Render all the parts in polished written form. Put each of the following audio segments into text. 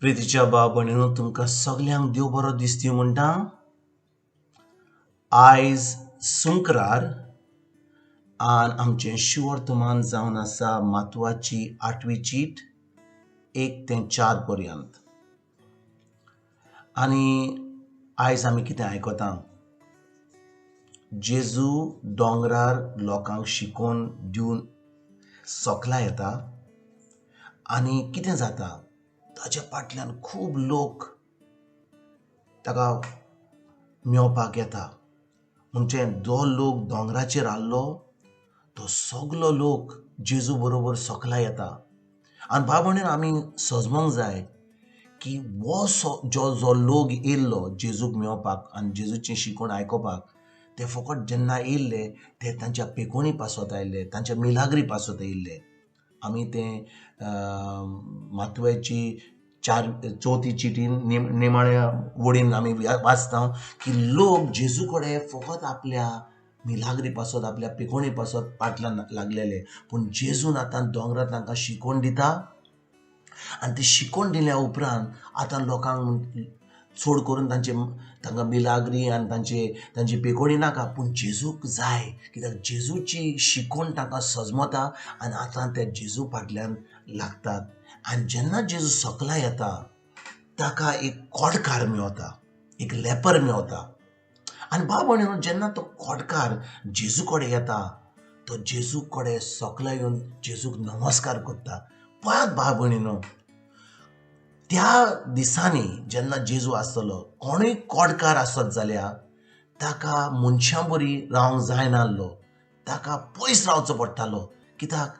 प्रितीच्या भाव भयणीनो, तुमकां सगल्यांक देव बरो दिसती म्हणटा. आयज सुंक्रार आनी आमचें शिवर्तमान जावन आसा मातवाची 8वी चीट 1 ते 4 पर्यंत. आनी आयज आमी कितें आयकता? जेजू दोंगरार लोकांक शिकोवन दिवन सकला येता आनी कितें जाता, ताच्या फाटल्यान खूब लोक ताका मेवपाक येता. म्हणजे जो लोक दोंगराचेर आहलो तो सगलो लोक जेजू बरोबर सकला येता. आनी भाव भयणीन आमी सजमोंक जाय की हो जो जो लोक येयल्लो जेजूक मेवपाक आनी जेजूचें शिकोवन आयकोपाक, ते फकत जेन्ना येयल्ले ते तांच्या पेकोणी पासत आयिल्ले, तांच्या मिलाग्री पासत येयल्ले. आमी तें मातव्याची 4 चिटीन निमाण्या वडीन आमी वाचता की लोक जेजू कडेन फकत आपल्या मिलाग्री पासत, आपल्या पेकोणी पासत फाटल्यान लागलेले. पूण जेजून आतां दोंगरार तांकां शिकोवन दिता आनी ते शिकोवन दिल्या उपरांत आतां लोकांक चड करून तांचे तांकां मिलाग्री आनी तांची पेकोणी नाका, पूण जेजूक जाय. कित्याक जेजूची शिकोवण तांकां सजमता आनी आतां ते जेजू फाटल्यान लागतात. आनी जेन्ना जेजू सकला येता ताका एक कोडकार मेवता, एक लेपर मेवता. आनी भाव भयणीनो, जेन्ना तो कोडकार जेजू कडेन येता तो जेजू कडेन सकला येवन जेजूक नमस्कार करता. पळयात भाव भयणीनो, त्या दिसांनी जेन्ना जेजू आसतलो कोणूय कोडकार आसत जाल्यार ताका मनशां बरी रावंक जायनासलो, ताका पयस रावचो पडटालो. कित्याक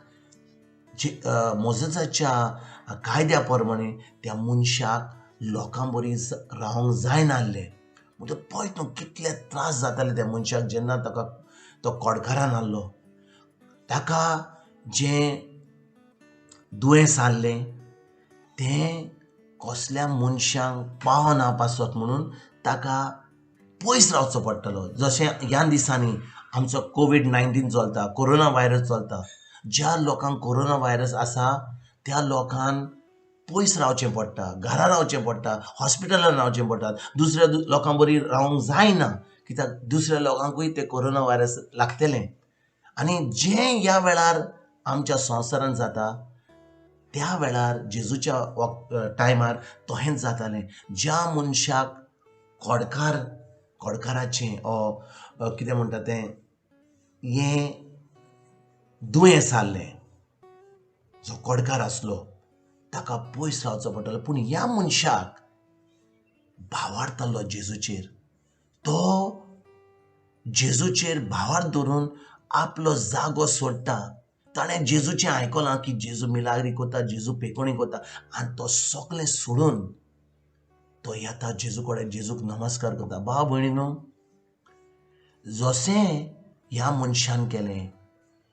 मोजेसाच्या कायद्या प्रमाणे त्या मनशाक लोकां बरी रावंक जायनासलें. म्हणटकीर पळय तूं कितले त्रास जाताले त्या मनशाक जेन्ना ताका तो कोडकारान आहलो. ताका जें दुयेंस आहलें तें कसल्या मनशांक पावना पासत म्हणून ताका पयस रावचो पडटलो. जशें ह्या दिसांनी आमचो कोवीड-19 चलता, कोरोना व्हायरस चलता, ज्या लोकांक कोरोना व्हायरस आसा त्या लोकांक पयस रावचें पडटा, घरा रावचें पडटा, हॉस्पिटलान रावचें पडटा, दुसऱ्या लोकां बरी रावंक जायना. कित्याक दुसऱ्या लोकांकूय तें कोरोना व्हायरस लागतलें. आनी जें ह्या वेळार आमच्या संवसारांत जाता त्या वेळार जेजूच्या टायमार तहेंच जातालें. ज्या मनशाक कोडकाराचें कितें म्हणटा तें हें दुयेंस आहलें, जो कोडकार आसलो ताका पयस रावचो पडटालो. पूण ह्या मनशाक भावार्थ आहलो जेजूचेर, तो जेजूचेर भावार्थ धरून आपलो जागो सोडटा. ताणें जेजूचें आयकलां की जेजू मिलाग्री करता, जेजू पेकोणी करता, आनी तो सगळें सोडून तो येता जेजू कडेन, जेजूक नमस्कार करता. भाव भयणीनो, जशें ह्या मनशान केलें,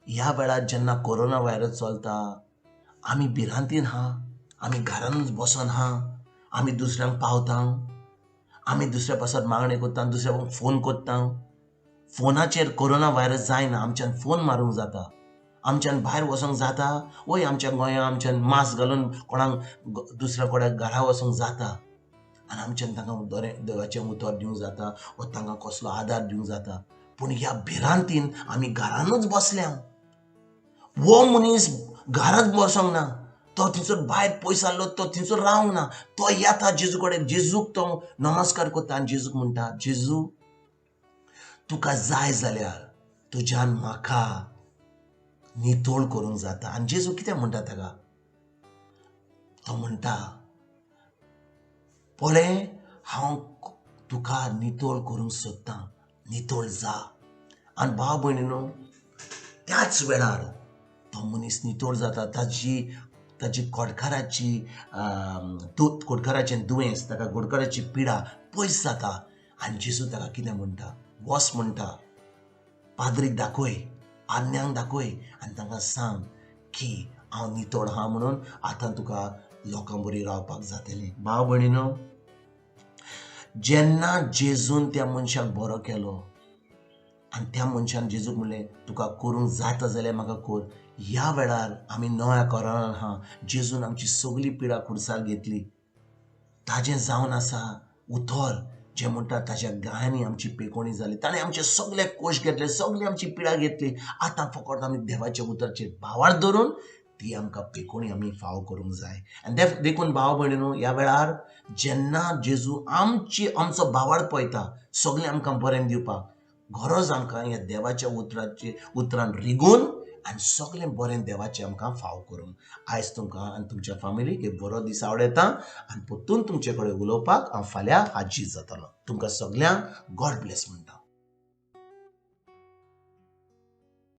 ह्या वेळार जेन्ना कोरोना व्हायरस चलता आमी भिरांतीन आहा, आमी घरानूच बसोन आहा, आमी दुसऱ्यांक पावता, आमी दुसऱ्या पासत मागणें करता, दुसऱ्या फोन करता. फोनाचेर कोरोना व्हायरस जायना, आमच्यान फोन मारूंक जाता, आमच्यान भायर वचोंक जाता. वय आमच्या गोंया आमच्यान मास्क घालून कोणाक दुसऱ्या कोणाक घरा वचोंक जाता आनी आमच्यान तांकां बरें देवाचें उतर दिवंक जाता वा तांकां कसलो आदार दिवंक जाता. पूण ह्या भिरांतीन आमी घरानूच बसल्या. हो मनीस घरांत बसोंक ना, तो थंयसर भायर पयस आहलो, तो थंयसर रावंक ना, तो येता जेजू कडेन, जेजूक तो नमस्कार करता आनी जेजूक म्हणटा, जेजू तुका जाय जाल्यार तुज्यान म्हाका नितळ करूंक जाता. आनी जेजू कितें म्हणटा ताका? तो म्हणटा, पळय हांव तुका नितळ करूंक सोदतां, नितळ जा. आनी भाव भयणीनो, त्याच वेळार तो मनीस नितळ जाता. ताजी कोडकाराची कोडकाराचें दुयेंस, ताका गोडकाराची पिडा पयस जाता. आनी जेजू ताका कितें म्हणटा? वस म्हणटा, पाद्रीक दाखय, आज्ञांक दाखय आनी तांकां सांग की हांव नितळ आहा म्हणून आतां तुका लोकां बरी रावपाक जातलें. भाव भयणीनो, जेन्ना जेजून त्या मनशाक बरो केलो आनी त्या मनशान जेजूक म्हणलें तुका करूंक जाता जाल्यार म्हाका कर, ह्या वेळार आमी नव्या कोरान आहा, जेजून आमची सगळी पिडा खुर्सार घेतली. ताजें जावन आसा उतर जें म्हणटा ताज्या गायांनी आमची पेकोणी जाली, ताणें आमचे सगळे कोश घेतले, सगळी आमची पिडा घेतली. आतां फकत आमी देवाच्या उतराचेर भावार्थ धरून ती आमकां पेकोणी आमी फाव करूंक जाय. आनी देखून भाव भयणीनो, ह्या वेळार जेन्ना जेजू आमची आमचो भावार्थ पळयता सगळें आमकां बरें दिवपाक, गरज आमकां ह्या देवाच्या उतराचे उतरान रिगून आनी सगळें बरें देवाचें आमकां फाव करूंक. आयज तुमकां आनी तुमच्या फामिलीक एक बरो दीस आवडयता आनी परतून तुमचे कडेन उलोवपाक हांव फाल्यां हाजीर जातलो. तुमकां सगल्यांक गॉड ब्लेस म्हणटा.